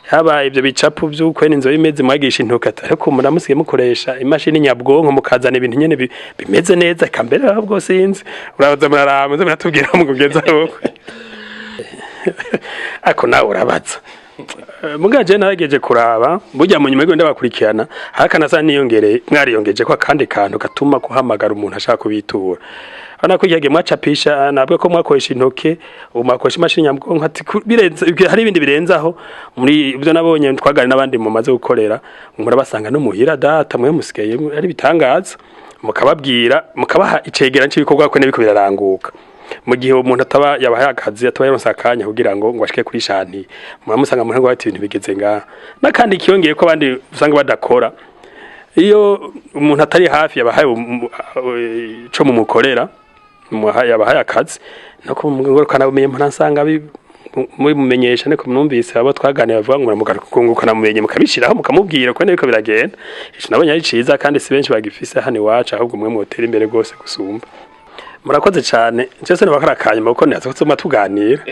haba ibyo bicapo by'ukwe n'inzu y'imeze mwagisha intoke, ariko muramusiye mukoresha imashini nyabwonko mukazana ibintu nyene bimeze neza. Kambere ahubwo sinzi urabaza muraraba muratubwira mugeza aho ako nawe urabaza. Mugaje narageje kuraba burya mu nyuma y'igenda bakurikirana hakana sa niyongereye mwariyongeje ko akandi kantu gatuma kuhamagara umuntu ashaka kubitura. Ana kujyage mwacapisha nabwo ko mwakoresha intoke, umakoresha imashini nyabwonko ati birenze, hari ibindi birenzaho muri ibyo nabonye twagari n'abandi mumaze gukorera murabasanga no muhira data mwe musigaye ari bitangaza, mukababwira mukabaha icegeranyo cy'ibikorwa ko n'ibiko biraranguka. Mu gihe umuntu ataba yabahaye akazi ataba yaronse akanya kugira ngo ashike kuri shanti, muramusanga mu ntango ati ibintu bigeze ngaha. Nakandi kiyongeye ko abandi usanga badakora, iyo umuntu atari hafi yabahaye ico mumukorera, yabahaye akazi nako mugorokana bumenye mpora mubimumenyesha. Niko mwumvise abo twaganira bavuga ngo muramukunguka mumenye mukabishiraho mukamubwira ko niko biragenda. Ico nabonye ari ciza kandi si benshi bagifise hano iwacu, ahubwo mwe mwotera imbere gose gusumba. Murakoze cyane. Cyose nabakara kanyuma kuko ntiyaza ko tuganira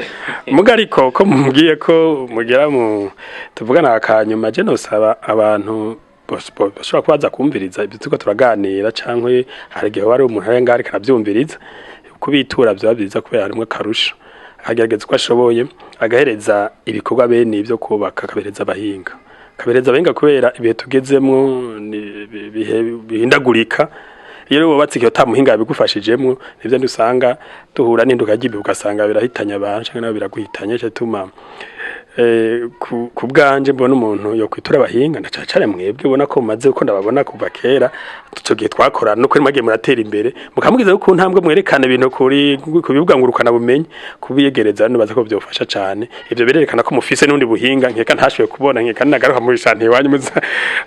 muga, ariko ko mumbwiye ko mugera mu tuvugana akanyuma, je nosaba abantu bashobora kubaza kumviriza ibyo turiko turaganira, canke hari igihe wari umuntu ari ngaho ariko aravyumviriza, kubitura vyoba vyiza kubera harimwo akarusho, akagerageza uko ashoboye agahereza ibikorwa bene ivyo kubaka, akabereza abahinga, kubera ibihe tugezemwo ibihe bihindagurika. Iyo wubatse ikiyo ta muhinga bigufashijemwo nivyo ndusanga duhura n'induka ry'ibihe, ugasanga birahitanya abantu canke nabo biraguhitanye. Cyo tuma ku bwanje mbona umuntu yo kwitura abahinga ndacacare mwebwe ubona ko mumaze uko ndababona kuva kera ico gihe twakorana no kuri mwagiye muratera imbere mukamubwiza ko ntambwe mwerekana ibintu kuri kubibuga ngurukana bumenyi kubiyegereza nibaza ko byofasha cyane. Ivyo birerekana ko mufise n'undi buhinga nkeka ntashoboye kubona, nkeka nagaruka muri shanti iwanyu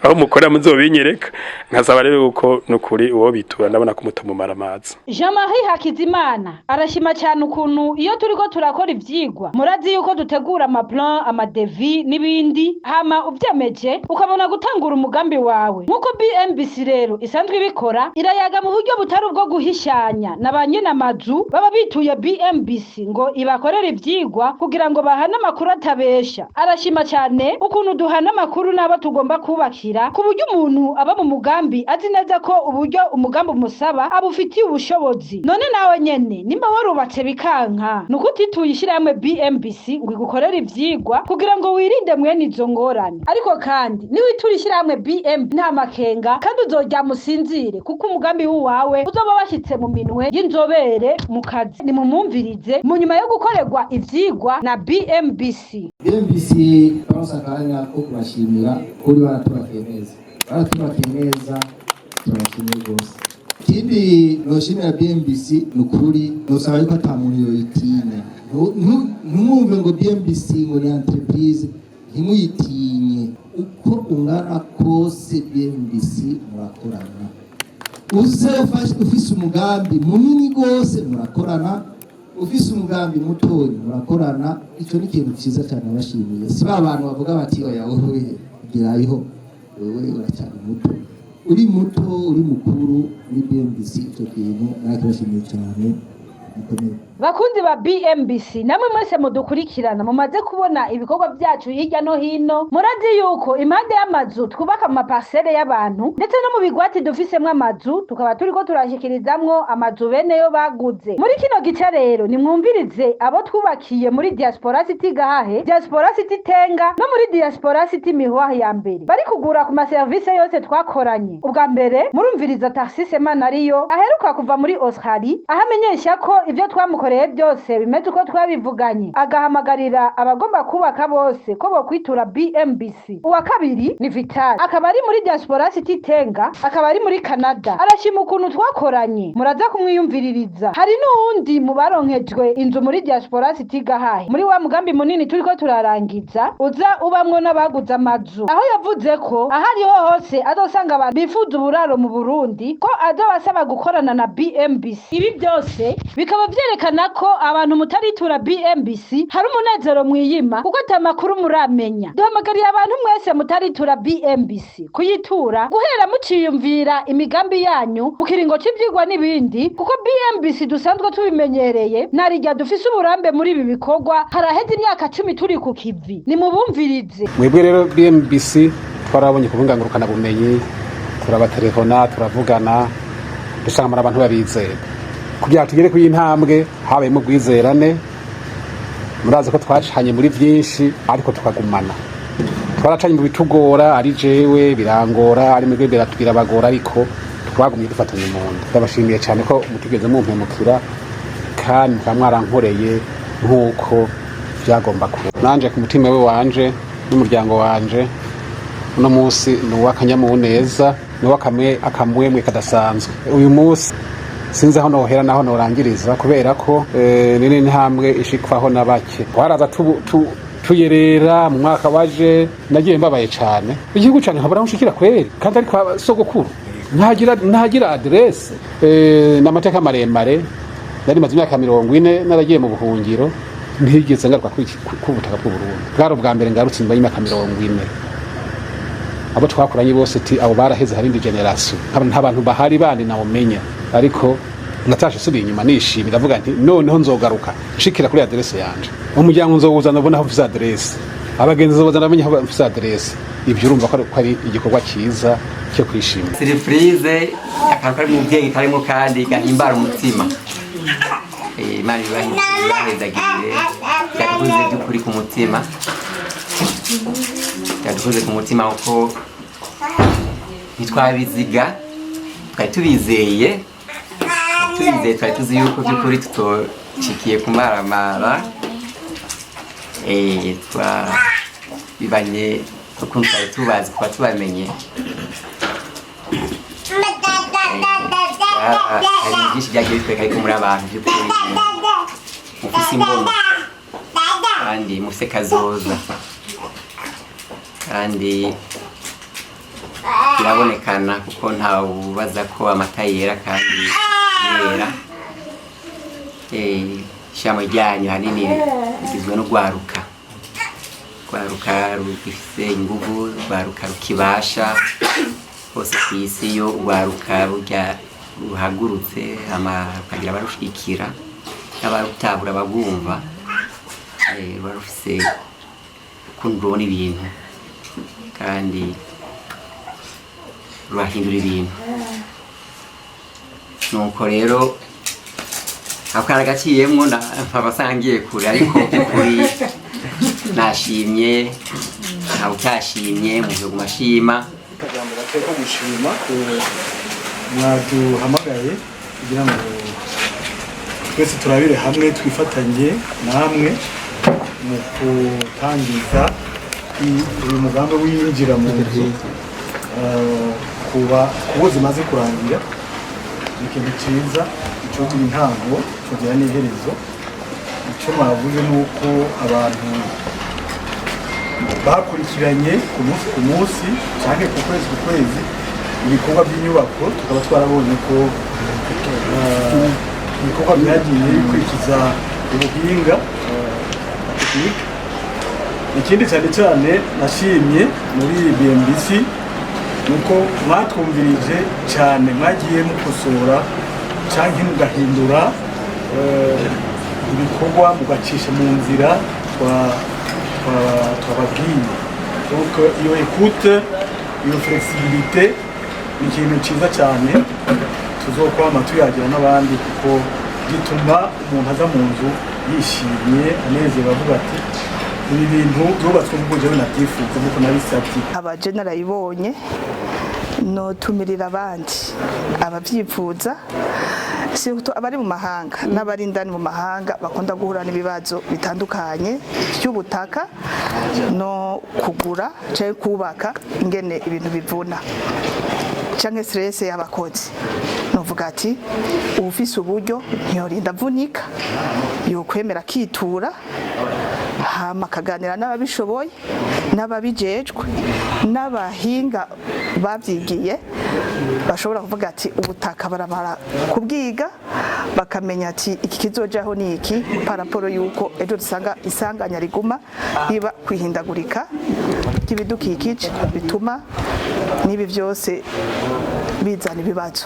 aho mukora muzobinyereka. Nkasaba rero uko nukuri uwo bitura ndabona ko mutomumara amazi. Jean-Marie Hakizimana arashima cyane ukuntu iyo turiko turakora ivyigwa murazi yuko dutegura amaplan, amadevi n'ibindi, hama uvyemeje ukabona gutangura umugambi wawe. Nkuko BMBC rero isanzwe ibikora, irayaga mu buryo butari ubwo guhishanya na ba nyinamazu baba bituye BMBC ngo ibakorere ivyigwa kugira ngo bahane amakuru atabesha. Arashima cyane ukuntu duhana amakuru n'abo tugomba kubakira, ku buryo umuntu aba mu mugambi azi neza ko uburyo umugambi umusaba abufitiye ubushobozi. None nawe nyene nimba warubatse bikanka, nuko utituye ishyirahamwe BMBC ngo igukorere ivyigwa kugira ngo wirinde mwene izo ngorane. Ariko kandi niwitura ishyirahamwe BMB nta makenga, kandi uzoryama usinzire kuko umugambi wawe uzoba washyitse mu minwe y'inzobere mu kazi. Nimumwumvirize mu nyuma yo gukorerwa ivyigwa na BMBC. BMBC baronse akanya ko kubashimira kuri baratubakiye neza, turabashimiye rwose. Ikindi noshimira BMBC ni ukuri nosaba yuko ata muntu yoyitinya. Ntimwumve ngo BMBC ngo ni entreprise, ntimuyitinye. Uko ungana kose BMBC murakorana, uze ufise umugambi munini gose murakorana, ufise umugambi mutoyi murakorana. Ico ni ikintu ciza cyane nabashimiye. Si ba bantu bavuga bati oya wowe gerayo, wewe uracyari muto. Uri muto, uri mukuru, muri BMBC icyo kintu nakibashimiye cyane, mukomere. Bakunzi ba BMBC, namwe mwese mudukurikirana, mumaze kubona ibikorwa byacu hirya no hino, murazi yuko impande y'amazu twubaka mu maparcelle y'abantu, ndetse no mu bigwati dufisemwo amazu, tukaba turiko turashikirizamwo amazu beneyo baguze. Muri kino gice rero nimwumvirize abo twubakiye muri Diaspora City Gahahe, Diaspora City Tenga no muri Diaspora City Miroir ya mbere, bari kugura ku maserivisi yose twakoranye. Ubwa mbere murumviriza Tarsise Manariyo aheruka kuva muri Australie, aho amenyesha ko ibyo twamukoreye byose bimeze uko twabivuganye, agahamagarira abagomba kubaka bose ko bokwitura BMBC. Uwa kabiri ni Vital, akaba ari muri Diaspora City Tenga, akaba ari muri Canada, arashima ukuntu twakoranye, muraza kumwiyumviririza. Hari n'uwundi mu baronkejwe inzu muri Diaspora City Gahahe, muri wa mugambi munini turiko turarangiza uza ubamwo n'abaguze amazu, aho yavuze ko aho ariho hose azosanga abantu bifuza uburaro mu Burundi ko azobasaba gukorana na BMBC. Ibi byose bikaba vyerekana ko abantu mutaritura BMBC hari umunezero mwiyima, kuko ata makuru muramenya. Duhamagariye abantu mwese mutaritura BMBC kuyitura guhera muciyumvira imigambi yanyu mu kiringo c'ivyigwa n'ibindi, kuko BMBC dusanzwe tubimenyereye, narirya dufise uburambe muri ibi bikorwa, haraheze imyaka 10 turi ku kivi. Nimubumvirize. Mwebwe rero BMBC twarabonye ku bumenyi bumenyi, turabatelefona, turavugana, dusanga muri abantu babizera. Kugira ngo tugere kuri iyi ntambwe habayemo ubwizerane. Murazi ko twacanye muri byinshi ariko tukagumana. Twaracanye mu bitugora, ari jewe birangora, ari mwebwe birabagora, ariko twagumye dufatanye mu nda. Ndabashimiye cyane ko mutigeze mumpemukira kandi mukaba mwarankoreye nk'uko byagomba kuba. Nanje ku mutima we wanje n'umuryango wanje, uno munsi ni uw'akanyamuneza, ni uw'akamwemwe kadasanzwe. Uyu munsi sinzi aho nohera naho norangiriza, kubera ko ni n'intambwe ishikwaho na bake. Twaraza tuyerera mu mwaka waje, nagiye mbabaye cyane igihugu cyane, nkabura aho nshikira kweri, kandi ariko sogokuru ntagira aderese. N'amateka maremare, nari maze imyaka 40 naragiye mu buhungiro, ntigeze ngaruka ku butaka bw'u Burundi. Bwari ubwa mbere ngarutse inyuma y'imyaka 40. Abo twakoranye bose ti abo baraheze, hari indi generation, nta bantu bahari bandi nawumenya. Ariko natashe subiye inyuma nishimye, ndavuga nti noneho nzogaruka nshikira kuri aderese yanje, umuryango nzowuzana ubona aho mfise aderese, abagenzi nzobazana bamenye aho mfise aderese. Ibyo urumva ko ari igikorwa cyiza cyo kwishimira. Surprise, akantu kari mu bwenge karimo kandi gahimbara umutima. Imana ibahezagirire, byadukoze by'ukuri ku mutima, byadukoze ku mutima, kuko ntitwabiziga, twari tubizeye, twari tuzi yuko by'ukuri tutoshikiye kumaramara. Twabibanye ukuntu twari tubazi, kuba tubamenye. Hari byinshi byagiye bitwereka ariko muri abantu by'ukuri mufise imbono kandi mufise kazoza, kandi birabonekana kuko ntawubaza ko amata yera kandi yera. Ishami ryanyu hanini rigizwe n'urwaruka, rwaruka rugifise inguvu, rwaruka rukibasha hose ku isi. Iyo urwaruka burya ruhagurutse hama rukagira abarushigikira n'abarutabura bagumva, ruba rufise ukuntu rubona ibintu kandi rurahindura ibintu. Nuko rero ako karagaciyemwo, nkaba ngiye kure, ariko by'ukuri nashimye, ntawe utashimye, umuntu yoguma ashima. Akajambo gato ko gushima ku mwaduhamagaye kugira ngo twese turabire hamwe, twifatanye namwe mu gutangiza uyu mugambi w'iyinjira mu nzu. Kuba kubo zimaze kurangira ni ikintu cyiza, ico intango tugira n'iherezo. Icyo mwavuze ni uko abantu bakurikiranye ku munsi ku munsi cyangwa ku kwezi ku kwezi ibikorwa by'inyubako, tukaba twarabonye ko ibikorwa byagiye bikurikiza ubuhinga, technique. Ikindi cyane cyane nashimye muri BMBC Nuko mwatwumvirije cyane, mwagiye mukosora cyangwa mugahindura ibikorwa, mugacisha mu nzira twababwiye. Donc iyo écoute, iyo flexibilité ni ikintu cyiza cyane tuzokwama tuyagira n'abandi, kuko gituma umuntu aza mu nzu yishimye, anezerewe, avuga ati: "Ibi bintu byubatswe nk'uko jewe nabyifuza, nk'uko nabisabye." Abaje narayibonye, notumirira abandi ababyifuza, surtout abari mu mahanga n'abari indani mu mahanga bakunda guhura n'ibibazo bitandukanye by'ubutaka no kugura cyangwa kubaka, ingene ibintu bivuna canke stress y'abakozi. Novuga ati uwufise uburyo ntiyorinda avunika, yokwemera akitura, hama akaganira n'ababishoboye, n'ababijejwe, n'abahinga babyigiye, bashobora kuvuga ati ubutaka baramara kubwiga, bakamenya ati iki kizojaho ni iki, par rapport yuko ejo dusanga isanganya riguma riba, kwihindagurika ry'ibidukikije bituma n'ibi byose bizana ibibazo.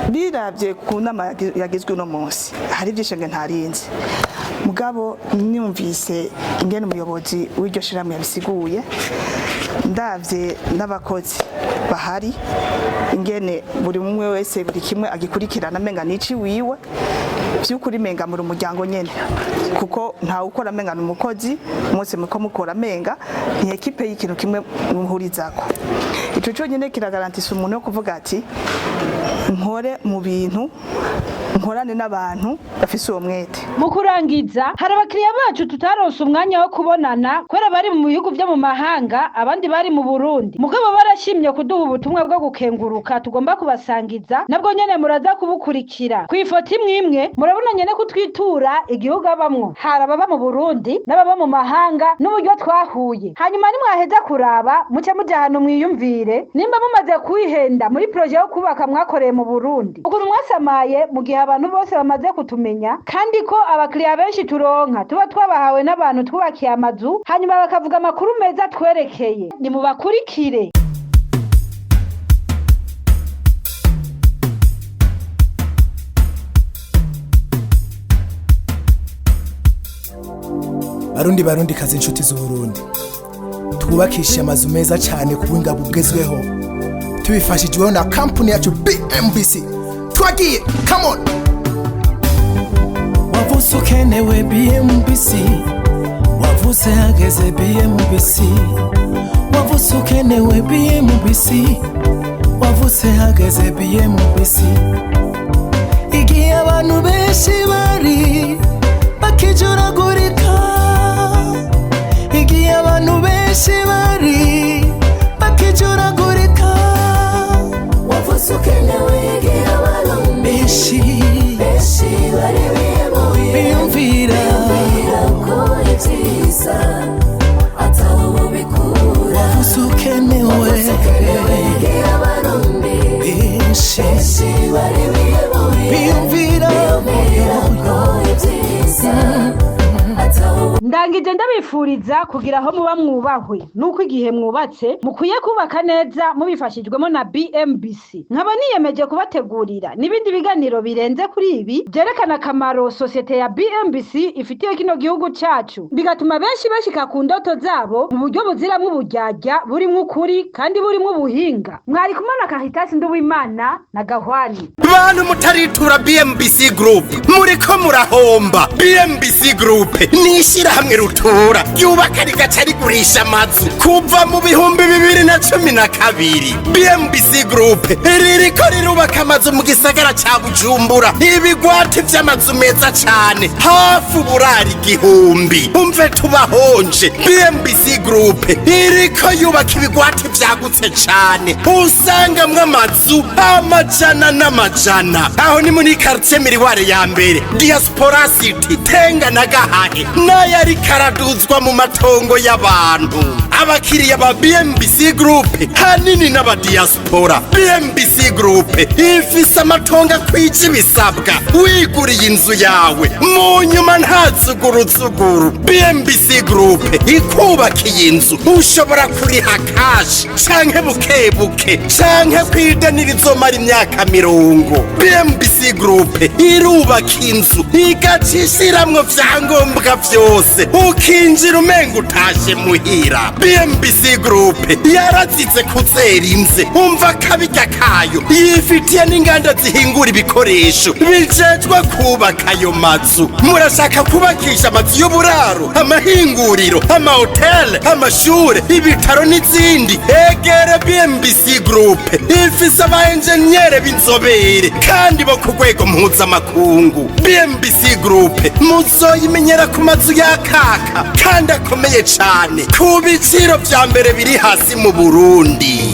Biravye ku nama yagizwe uno munsi, hari ibyishenge ntarinze, mugabo nyumvise ingene umuyobozi w'iryo shirahamwe yabisiguye, ndavye n'abakozi bahari, ingene buri umwe wese buri kimwe agikurikirana amenga nici wiwe, by'ukuri menga muri umuryango nyene, kuko ntawe ukora amenga ni umukozi. Umunsi muko mukora amenga ni équipe y'ikintu kimwe muhurizako. Ico cyonyine kiragarantisa umuntu yo kuvuga ati nkore mu bintu, nkorane n'abantu bafise uwo mwete. Mu kurangiza, hari abakiriya bacu tutaronse umwanya wo kubonana kubera bari mu bihugu vyo mu mahanga, abandi bari mu Burundi, mugabo barashimye kuduha ubutumwa bwo gukenguruka tugomba kubasangiza. Nabwo nyene muraza kubukurikira ku ifoto imwe imwe. Murabona nyene kutwitura igihugu abamwo, hari ababa mu Burundi n'ababa mu mahanga n'uburyo twahuye. Hanyuma nimwaheza kuraba, muce muja ahantu mwiyumvire nimba mumaze kwihenda muri projet yo kubaka mwakoreye mu Burundi, ukuntu mwasamaye mu gihe abantu bose bamaze kutumenya, kandi ko abakiriya benshi turonka tuba twabahawe n'abantu twubakiye amazu, hanyuma bakavuga amakuru meza twerekeye. Nimubakurikire. Barundi, barundi kazi, inshuti z'Uburundi, twubakishe amazu meza cyane ku buhinga bugezweho tubifashijweho na kampuni yacu BMBC. Twagiye, come on! Wavutse ukenewe, BMBC. Wavutse hageze, BMBC. Wavutse ukenewe, BMBC. Wavutse hageze, BMBC. Igihe abantu benshi bari bakijuragurika, igihe abantu benshi bari bakijuragurika, wavutse ukenewe. Igihe abantu benshi benshi bari bihebuye, biyumvira ko ibyiza ataho bikura, wavutse ukenewe. Igihe abarundi benshi benshi bari bihebuye, biyumvira ko ibyiza ataho. Ndangije ndabifuriza kugira aho muba mwubahwe, nuko igihe mwubatse mukwiye kubaka neza mubifashijwemo na BMBC. Nkaba niyemeje kubategurira n'ibindi biganiro birenze kuri ibi byerekana akamaro sosiyete ya BMBC ifitiye kino gihugu cyacu, bigatuma benshi bashika ku ndoto zabo mu buryo buziramwo uburyarya, burimwo ukuri kandi burimwo ubuhinga. Mwari kumwe na Karitasi Nduwimana na Gahwani. Bantu mutaritura BMBC Group, muriko murahomba. BMBC Group ni ishyirahamwe rutura ryubaka rigaca rigurisha amazu kuva mu 2012. BMBC Group ririko rirubaka amazu mu gisagara ca Bujumbura, ibigwati vy'amazu meza cane, hafi uburari 1000. Umve tubahonje, BMBC Group iriko yubaka ibigwati vyagutse cane, usangamwo amazu amajana n'amajana. Aho ni muri quartier Miriware ya mbere, Diaspora City, Tenga na Gahahe, n'ayariko araduzwa mu matongo y'abantu. Abakiriya ba BMBC Group hanini n'abadiaspora. BMBC Group ifise amatongo akwije ibisabwa. Wiguriye inzu yawe mu nyuma, nta zuguruzuguru. BMBC Group ikubakiye inzu, ushobora kuriha cash canke buke buke, canke kwideni rizomara imyaka 50. BMBC Group irubaka inzu, igaca ishiramwo vyangombwa vyose, ukinjira umenga utashe muhira. BMBC Group yarazize kuzera inze, umva akabirya kayo. Yifitiye n'inganda zihingura ibikoresho bijejwe kubaka ayo mazu. Murashaka kubakisha amazu y'uburaro, amahinguriro, amahoteli, amashure, ibitaro n'izindi? Egere BMBC Group, ifise aba enjeniyere b'inzobere kandi bo ku rwego mpuzamakungu. BMBC Group muzoyimenyera ku mazu yakaka kandi akomeye cane, ku biciro vya mbere biri hasi mu Burundi.